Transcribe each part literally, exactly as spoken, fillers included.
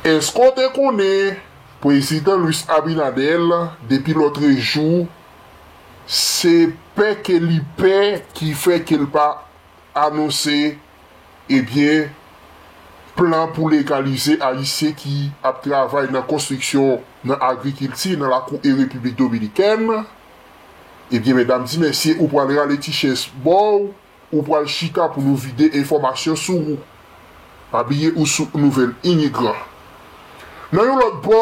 Èske w te konnen Prezidan Luis Abinader, depi lòtrejou, se pè ke li pè ki fè ke l pa anonse, ebyen, plan pou legalize Ayisyen ki ap travay nan konstriksyon, nan agrikilti, nan lakou e Repiblik Dominikèn? Ebyen, medam di mesye, ou pral rale ti chèz bò w, ou pral chita pou nou vide enfòmasyon sou ou. Pa bliye ou sou Nouvèl Imigran. Nan yon lòt bò,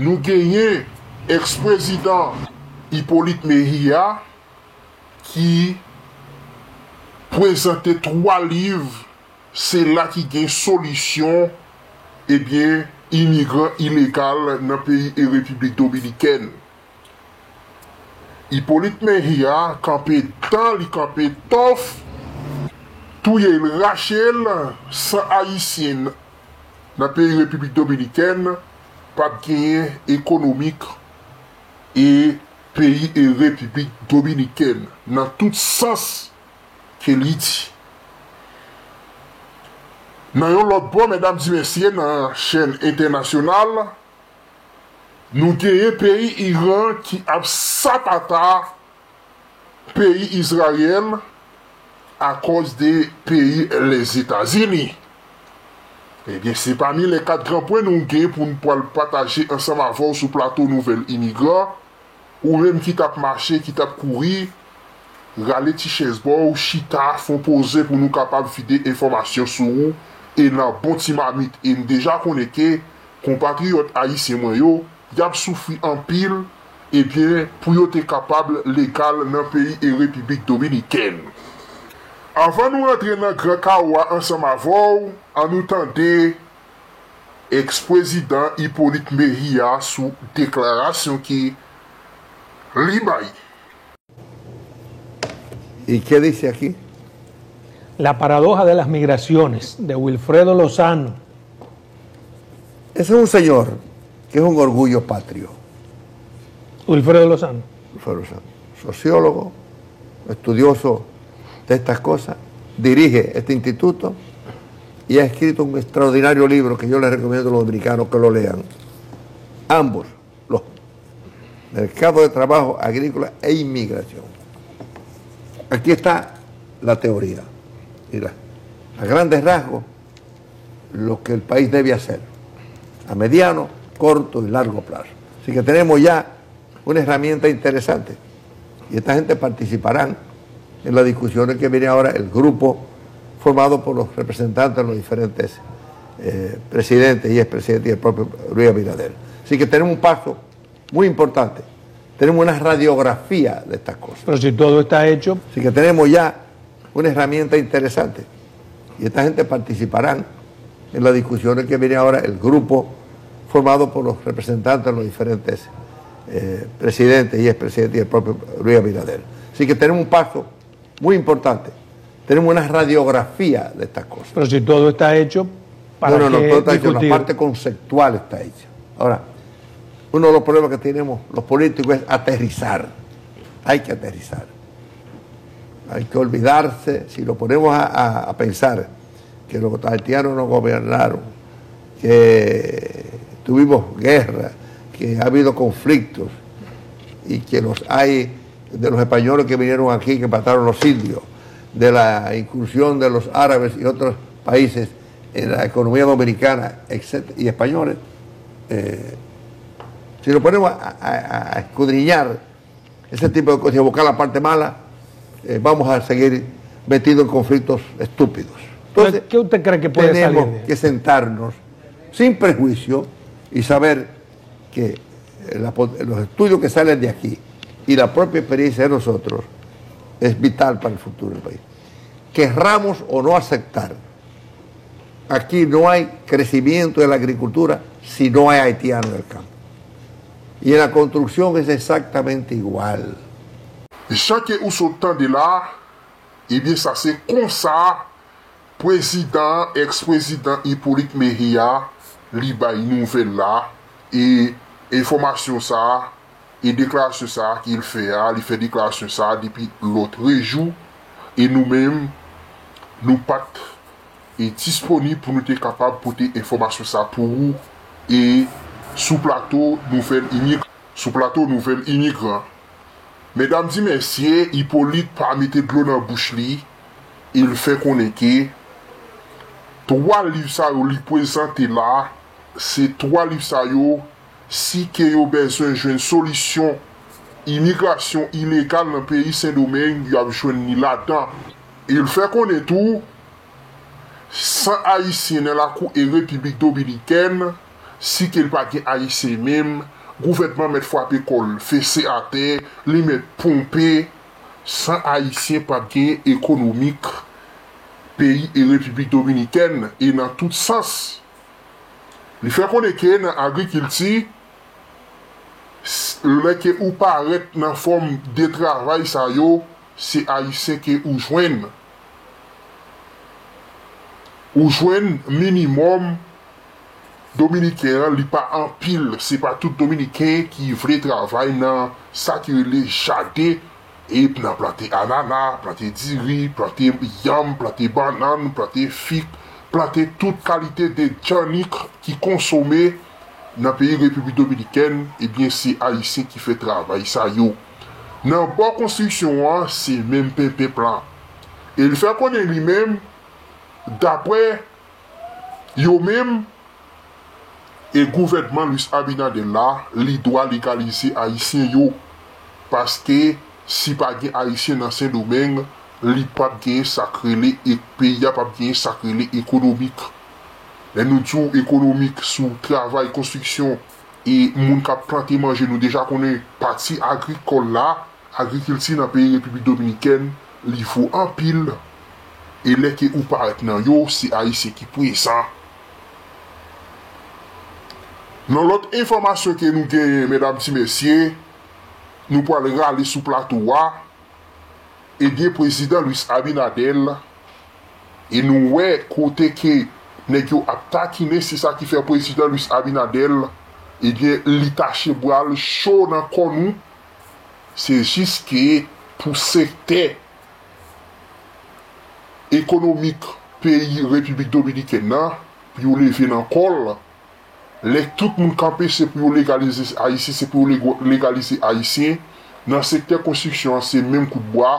nou genyen èks-prezidan Hippolyte Mejia ki prezante twa liv, se la ki gen solisyon, ebyen, imigran ilegal nan peyi e Repiblik Dominikèn. Hippolyte Mejia kanpe dan, li kanpe tòf, touye l, rache l, san Ayisyen nan peyi Repiblik Dominikèn p ap genyen ekonomik e peyi e Repiblik Dominikèn nan tout sans ke li di. Nan yon lòt bò, medam di mesye, nan chèn entènasyonal, nou genyen peyi Iran ki ap sapata peyi Izrayèl akòz de peyi Lèzetazini. Ebyen, se pami lè kat gran pwen nou gen pou n pral pataje ansanm avè w sou plato Nouvèl Imigran. Ou menm ki t ap mache, ki t ap kouri, rale ti chèz bò w, chita, fè w poze pou nou kapab vide enfòmasyon sou ou e nan bon ti mamit. E m deja konnen ke konpatriyòt ayisyen mwen yo, y ap soufri anpil, ebyen, pou yo te kapab legal nan peyi e Repiblik Dominikèn. Anvan nou rantre nan gran kawo a ansanm avè w, ann nou tande èks-prezidan Hippolyte Mejia sou deklarasyon ke li bay. ¿Y qué dice aquí? La paradoja de las migraciones, de Wilfredo Lozano. Ese es un señor que es un orgullo patrio. Wilfredo Lozano. Wilfredo Lozano, sociólogo, estudioso de estas cosas, dirige este instituto y ha escrito un extraordinario libro que yo les recomiendo a los dominicanos que lo lean. Ambos, los mercados de trabajo agrícola e inmigración. Aquí está la teoría. Mira, a grandes rasgos, lo que el país debe hacer a mediano, corto y largo plazo. Así que tenemos ya una herramienta interesante. Y esta gente participarán en las discusiones que viene ahora el grupo formado por los representantes de los diferentes eh, presidentes y expresidentes y el propio Luis Abinader. Así que tenemos un paso muy importante. Tenemos una radiografía de estas cosas. Pero si todo está hecho. Así que tenemos ya una herramienta interesante. Y esta gente participarán en las discusiones que viene ahora el grupo formado por los representantes de los diferentes eh, presidentes y expresidentes y el propio Luis Abinader. Así que tenemos un paso muy importante. Tenemos una radiografía de estas cosas. Pero si todo está hecho, ¿para no, no, no, qué todo está hecho. La discutir? Parte conceptual está hecha. Ahora, uno de los problemas que tenemos los políticos es aterrizar. Hay que aterrizar. Hay que olvidarse, si lo ponemos a, a- a pensar que los haitianos nos gobernaron, que tuvimos guerra, que ha habido conflictos y que los hay de los españoles que vinieron aquí, que mataron a los indios, de la incursión de los árabes y otros países en la economía dominicana, etcétera, y españoles, eh, si nos ponemos a, a- a escudriñar ese tipo de cosas y a buscar la parte mala, eh, vamos a seguir metidos en conflictos estúpidos. Entonces, ¿Qué usted cree que puede salir tenemos de ahí? Que sentarnos sin prejuicio y saber que eh, la po- los estudios que salen de aquí y la propia experiencia de nosotros es vital para el futuro del país. Querramos o no aceptar, aquí no hay crecimiento de la agricultura si no hay haitianos en el campo. Y en la construcción es exactamente igual. Jan ke ou sot tande la, ebyen sa se konsa prezidan, èks-prezidan Hippolyte Mejia, li bay nouvèl la, e enfòmasyon sa a, e deklarasyon sa a ke l fè a, li fè deklarasyon sa a depi lòtrejou, e nou menm, nou pa t e disponib pou nou te kapab pote enfòmasyon sa pou ou e sou plato Nouvèl Imig-, sou plato Nouvèl Imigran. Medam di mesye, Ipolit pa mete dlo nan bouch li, e l fè konnen ke twa liv sa yo li prezante la, se twa liv sa yo, si ke yo bezwen jwenn solisyon imigrasyon ilegal nan peyi Sendomeng, y ap jwenn li ladan. E l fè konnen tou, san Ayisyen nan lakou e Repiblik Dominikèn, si ke l pa gen Ayisyen menm, gouvènman mèt frape kò l fese atè, li mèt ponpe, san Ayisyen p ap gen ekonomik peyi e Repiblik Dominikèn, e nan tout sans. Li fè konnen ke nan agrikilti, s-, lè ke ou parèt nan fòm de travay sa yo, se Ayisyen ke ou jwenn. Ou jwenn minimòm Dominiken an, li pa anpil. Se pa tout Dominiken ki vle travay nan sa ki rele jaden, e nan plante anana, plante diri, plante yanm, plante bannann, plante fig, plante tout kalite de djannik ki konsome nan peyi Repiblik Dominikèn, ebyen, se Ayisyen ki fè travay sa yo. Nan bò konstriksyon an, se menm penpenp lan. E l fè konnen li menm, daprè yo menm, e gouvènman Luis Abinader la, li dwa legalize Ayisyen yo. Paske si pa gen Ayisyen nan Sendomeng, li p ap gen sa k rele, e peyi a p ap gen sa k rele ekonomik. Lè nou di w ekonomik, sou travay konstriksyon, e moun k ap plante manje, nou deja konnen pati agrikòl la, agrikilti nan peyi Repiblik Dominikèn, li vo anpil, e lè ke ou parèt nan yo, se Ayisyen ki prezan. Nan lòt enfòmasyon ke nou genyen, medam di mesye, nou pral rale sou plato a, ebyen, prezidan Luis Abinader, e nou wè kote ke nèg yo ap takinen, se sa ki fè prezidan Luis Abinader, ebyen, li tache bra l cho nan kò nou. Se jis ke pou sektè ekonomik peyi Repiblik Dominikèn nan, pou yo leve nan kò l, lè tout moun kanpe, se pou yo legalize Ayisyen, se pou yo lego-, legalize Ayisyen. Nan sektè konstriksyon an, se menm kout bwa.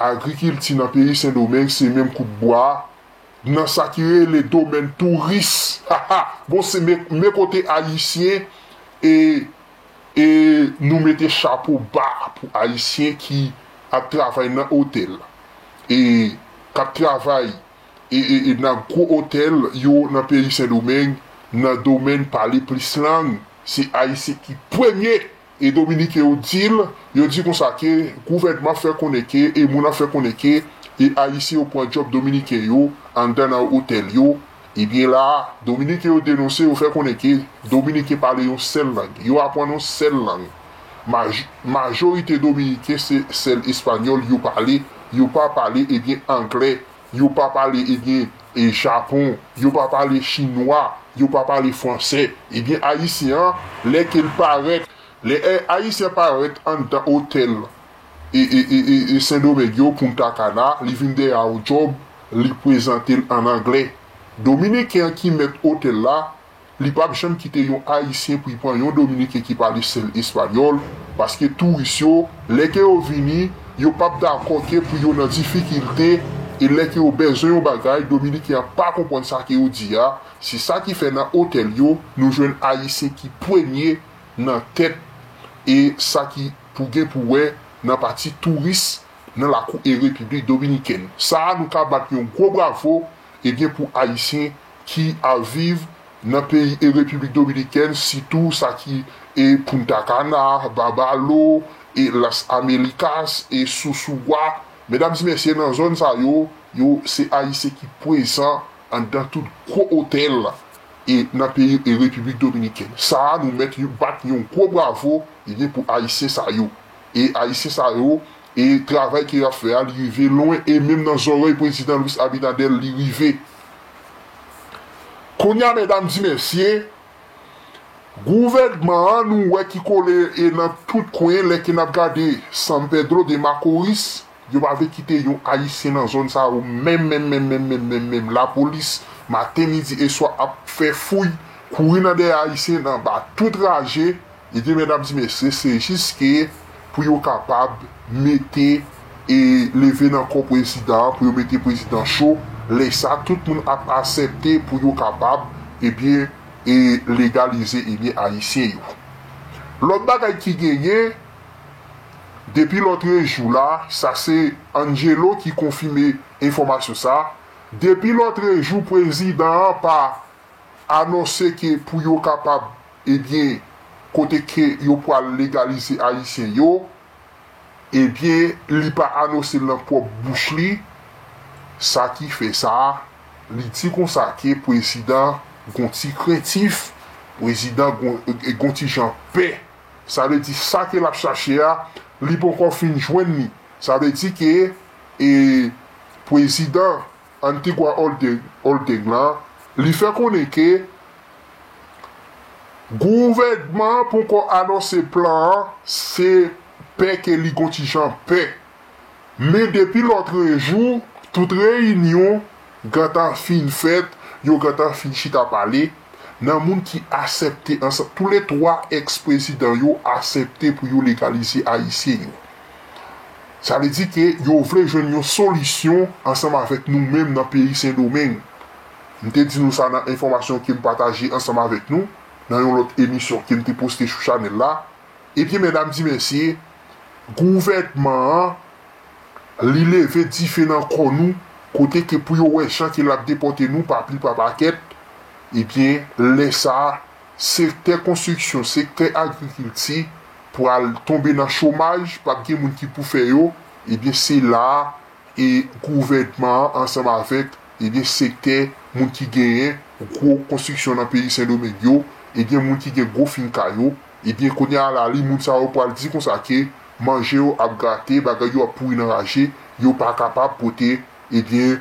Agrikilti nan peyi Sendomeng, se menm kout bwa. Nan sa ki rele domèn touris, bon, se men, men kote Ayisyen, e, e nou mete chapo ba pou Ayisyen ki ap travay nan otèl, e k ap travay e, e, e nan gwo otèl yo nan peyi Sendomeng, nan domèn pale plis lang, se Ayisyen ki premye. E Dominiken yo di l, yo di konsa ke gouvènman fè konnen ke, e moun ap fè konnen ke, e Ayisyen yo pran djòb Dominiken yo anndan nan otèl yo. Ebyen la a, Dominiken yo denonse, yo fè konnen ke Dominiken pale yon sèl lang, yo aprann yon sèl lang. Maj-, majorite Dominiken se sèl espanyòl yo pale, yo pa pale, ebyen, anglè. Yo pa pale, ebyen, e Japon, yo pa pale chinwa, yo pa pale fransè. Ebyen, Ayisyen an, lè ke l parèt, lè, e, Ayisyen parèt anndan otèl e, e, e, e, e Sendomeng yo, Punta Cana, li vin dèyè yon djòb, li prezante l ann anglè. Dominiken an ki mèt otèl la, li p ap janm kite yon Ayisyen pou l pran yon Dominiken ki pale sèl espanyòl, paske touris yo, lè ke yo vini, yo p ap dakò ke pou yo nan difikilte, e lè ke yo bezwen yon bagay, Dominiken an pa konprann sa ke yo di a. Se sa ki fè nan otèl yo, nou jwenn Ayisyen ki premye nan tèt, e sa ki pou gen pou wè nan pati touris nan lakou e Repiblik Dominikèn. Sa a, nou ka bat yon gwo bravo, ebyen, pou Ayisyen ki ap viv nan peyi e Repiblik Dominikèn, sitou sa ki e Punta Cana, Babalo, e Las Américas, e Sosúa. Medam e mesye, nan zòn sa yo, yo se Ayisyen ki prezan anndan tout gwo otèl e nan peyi e Repiblik Dominikèn. Sa a, nou mèt yo bat yon gwo bravo, ebyen, pou Ayisyen sa yo. E Ayisyen sa yo, e travay ke y ap fè a, li rive lwen, e menm nan zòrèy prezidan Luis Abinader, li rive. Kounye a, medam e mesye, gouvènman an, nou wè ki kole e nan tout kwen, lè ke n ap gade San Pedro de Macorís, Yo pa vle kite yon Ayisyen nan zòn sa yo menm, menm, menm, menm, menm, menm, menm. Lapolis, maten, midi e swa, ap fè fouy, kouri nan dèyè Ayisyen nan ba tout raje. Ebyen, medam, di mesye, se jis ke pou yo kapab mete e leve nan kò prezidan an, pou yo mete prezidan cho. Lè sa, tout moun ap aksepte pou yo kapab, ebyen, e legalize, ebyen, Ayisyen yo. Lòt bagay ki genyen, depi lòtrejou la, sa se Angelo ki konfime enfòmasyon sa. Depi lòtrejou, prezidan an pa anonse ke pou yo kapab, ebyen, kote ke yo pral legalize Ayisyen yo, ebyen, li pa anonse l nan pwòp bouch li. Sa ki fè sa, li di konsa ke prezidan gon ti krentif, prezidan gon, gon ti jan pè. Sa vle di sa ke l ap chache a, li poko fin jwenn li. Sa vle di ke, e, prezidan Antigua Holding, Holding la, li fè konnen ke gouvènman an poko anonse plan an, se pè ke li gon ti jan pè. Men depi lòtrejou, tout reyinyon gentan fin fèt, yo gentan fin chita pale. Nan moun ki aksepte ansanm, toulètwa èks prezidan yo aksepte pou yo legalize Ayisyen yo. Sa vle di ke yo vle jwenn yon solisyon ansanm avèk nou menm nan peyi Sendomeng. M te di nou sa nan enfòmasyon ke m pataje ansanm avèk nou, nan yon lòt emisyon ke m te poste sou chanèl la. Ebyen, medam di mesye, gouvènman an, li leve dife nan kò nou, kote ke pou yo wè jan ke l ap depòte nou pa pli pa pakèt, ebyen, lè sa a, sektè konstriksyon, sektè agrikilti pral tonbe nan chomaj, p ap gen moun ki pou fè yo, ebyen, se la a, e gouvènman an ansanm avèk, ebyen, sektè moun ki genyen gwo konstriksyon nan peyi Sendomeng yo, ebyen, moun ki gen gwo finka yo, ebyen, kounye a la, li moun sa yo pral di konsa ke manje yo ap gate, bagay yo ap pouri nan raje, yo pa kapab pote, ebyen,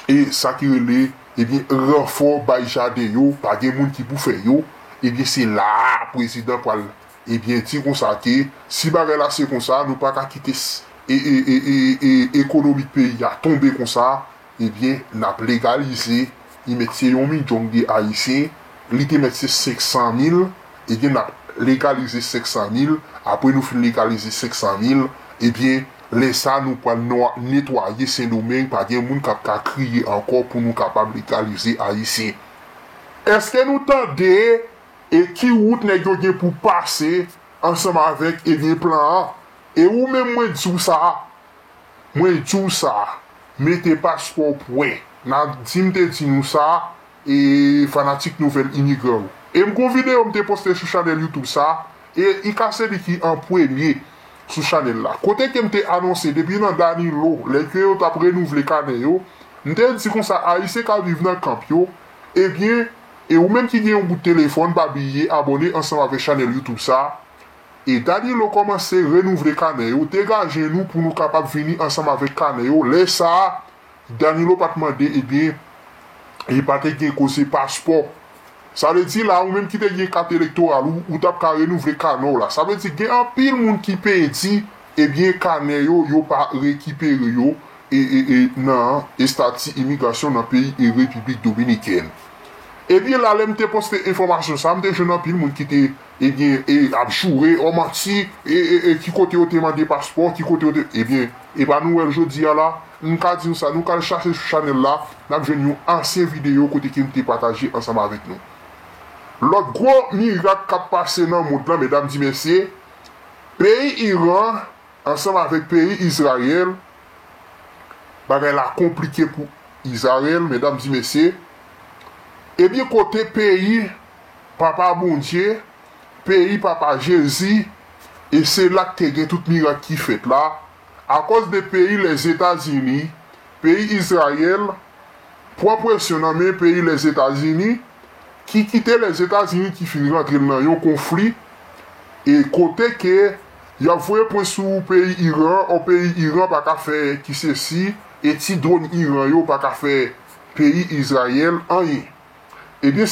e sa ki rele, ebyen, ranfò bay jaden yo, pa gen moun ki pou fè yo, ebyen, se la a prezidan pral, ebyen, di konsa ke si bagay la se konsa, nou pa ka kite s- e, e, e, e, e, ekonomik peyi a tonbe konsa, ebyen, n ap legalize, li mèt se yon milyon de Ayisyen, li te mèt se senk san mil, ebyen, n ap legalize senk san mil, apre nou fin legalize senk san mil, ebyen, lè sa nou pral nwa- netwaye Sendomeng, pa gen moun k ap ka kriye ankò pou nou kapab legalize Ayisyen. Èske nou tande e ki wout nèg yo gen pou pase ansanm avèk, ebyen, plan an? E ou menm, mwen di w sa, mwen di w sa, mete paspò w prè. Nan di m te di nou sa, e fanatik nouvèl imigran yo. E m gon videyo m te poste sou chanèl YouTube sa, e i ka se li ki an premye sou chanèl la. Kote ke m te anonse depi nan Danilo, lè ke yo t ap renouvle kanè yo, m te di konsa, Ayisyen k ap viv nan kanp yo, ebyen, e ou menm ki gen yon bout telefòn, pa bliye abòne ansanm avèk chanèl YouTube sa. E Danilo kòmanse renouvle kanè yo, degaje nou pou nou kapab vini ansanm avèk kanè yo. Lè sa a, Danilo pa t mande, ebyen, e pa te gen koze paspò. Sa vle di la, ou menm ki te gen kat elektoral ou, ou t ap ka renouvle kanè w la. Sa vle di gen anpil moun ki pèdi, ebyen, kanè yo, yo pa rekipere yo, e, e, e, nan estati imigrasyon nan peyi e Repiblik Dominikèn. Ebyen, la, lè m te poste enfòmasyon sa, m te jwenn anpil moun ki te, ebyen, e, ap joure, o manti, e, e, e, ki kote yo te mande paspò, ki kote yo te, ebyen, e pa nouvèl jodi a la, m ka di nou sa, nou ka al chache sou chanèl la, n ap jwenn yon ansyen videyo kote ke m te pataje ansanm avèk nou. Lòt gwo mirak k ap pase nan mond lan, medam di mesye, peyi Iran ansanm avèk peyi Izrayèl, bagay la konplike pou Izrayèl, medam di mesye. Ebyen, kote peyi Papa Bondye, peyi Papa Jezi, e se la k te gen tout mirak ki fèt la, akòz de peyi Lèzetazini, peyi Izrayèl, pran presyon nan men peyi Lèzetazini, ki kite Lèzetazini ki fin rantre l nan yon konfli, e kote ke y ap voye pwen sou peyi Iran, o peyi Iran pa ka fè ki sesi, e ti dwòn Iran yo pa ka fè peyi Izrayèl anyen. Ebyen,